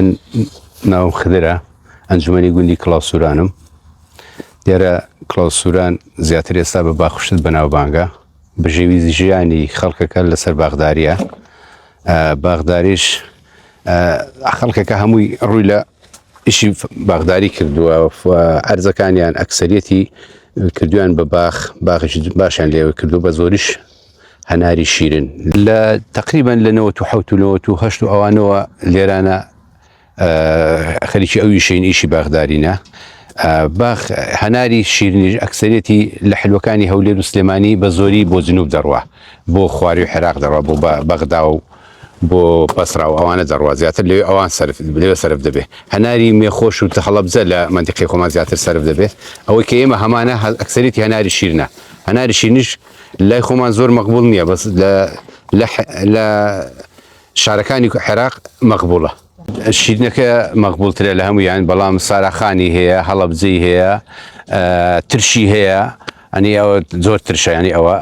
من ناوم خدرە ئەنجومەنی گوندی کڵاوسورانم دیارە کڵاوسوران زیاتر ئێستا بە باخشت بەناوبانگە بژێوی ژیانی خەڵکەکە لەسەر باخداریە باخداریش خەڵکەکە هەمووی ڕووی لە ئیشی باخداری کردووە ئەرزەکانیان ئەکسەریەتی کردویان بە باخ باخیش باشیان لێوە کردو بە زۆریش هەناری شیرن لە تقریبا لە 97 و 98 و ئەوانەوە لێرانە خەریکی ئەو ئیشەین ئیشی باخدارینە باخ هەناری شیرنیش ئەکسەرێتی لە حلوەکانی هەولێر و سلێمانی بە زۆری بۆ جنوب دەڕوا بۆ خواری و عێراق دەڕوا بۆ بەغدا و بۆ بەسرا و ئەوانە دەڕوا زیاتر لەوێ ئەوان سەرف لەوێ سەرف دەبێ هەناری مێخۆش و هەڵەبجە لە مەنتیقەی خۆمان زیاتر سەرف دەبێ ئەوەی کە ئێمە هەمانە ئەکسەرێتی هەناری شیرنە هەناری شیرنیش لای خۆمان زۆر مەقبوڵ نییە بەس لە لە شارەکانی عێراق مەقبوڵە. شیرنەکە مەقبوڵترە لە هەموویان بەڵام ساراخانی هەیە هەڵەبجەی هەیە ترشی هەیە ئەنی ئەوە زۆر ترشە ینی ئەوە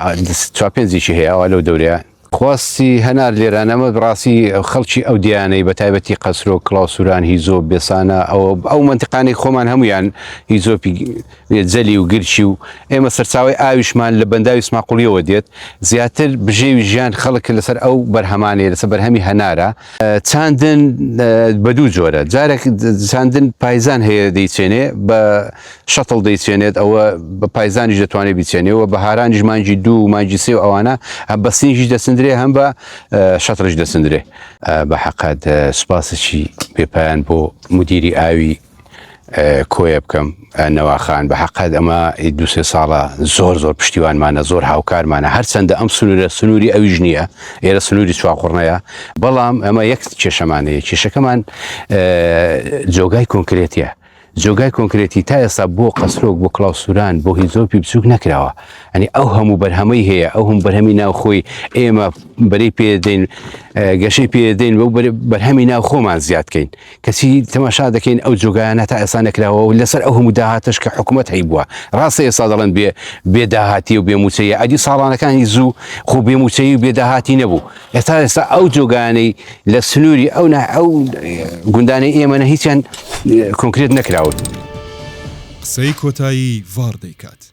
چوار پێنجێکی هەیە ئەوە لەو دەورەیە خواستی هەنار لێرانەمە بڕاستی خەڵکی ئەو دیانەی بە تایبەتی قەسرۆ کڵاوسوران هیزۆ بێسانە ئەو ئەو منتیقانەی خۆمان هەمویان هیزۆپی جەلی و گرچی و ئێمە سەرچاوەی ئاویشمان لە بەنداوی سماقوڵیەوە دێت زیاتر بژێوی ژیان خەڵک لەسەر ئەو بەرهەمانەیە لەسەر بەرهەمی هەنارە چاندن بە دوو جۆرە جارێک چاندن پایزان هەیە دەیچێنێ بە شەتڵ دەیچێنێت ئەوە بە پایزانیش دەتوانێت بیچێنێ و بەهارانیش مانگی دوو و مانگی سێ و ئەوانە هەم بە سینگیش دەچندرێ هەم بە شەتڵیش دەچندرێ بە حەقەت سوپاسێکی بێپایان بۆ مدیری ئاوی کۆیە بکەم نەواخان بە حەقەت ئەمە دوسێ ساڵە زۆر زۆر پشتیوانمانە زۆر هاوکارمانە هەرچەندە ئەم سنوورە سنووری ئەویش نییە ئێرە سنووری چواقوڕنەیە بەڵام ئەمە یەک کێشەمانەیە کێشەکەمان جۆگای کۆنکرێتیە جۆگای کۆنکرێتی تا ئێستا بۆ قەسرۆک بۆ کڵاوسوران بۆ هیزۆپی بچووک نەکراوە ئەنی ئەو هەموو بەرهەمەی هەیە ئەو هەم بەرهەمی ناوخۆی ئێمە بەری پێدەین گەشەی پێدەین بەو بەرهەمی ناو خۆمان زیاد کەین کەچی تەماشا دەکەین ئەو جۆگایانە تا ئێستا نەکراوە و لەسەر ئەو هەموو داهاتەش کە حکوومەت هەیبووە ڕاستە ئێستا دەڵێن بێ بێ داهاتی و بێ مووچەیە ئەدی ساڵانەکانی زوو خۆ بێ مووچەی و بێ داهاتی نەبوو ئێستا ئێستا ئەو جۆگانەی لە سنووری ئەو نا ئەو گوندانەی ئێمە نە هیچیان کۆنکرێت نەکراون. قسەی کۆتایی ڤاڕ دەیکات.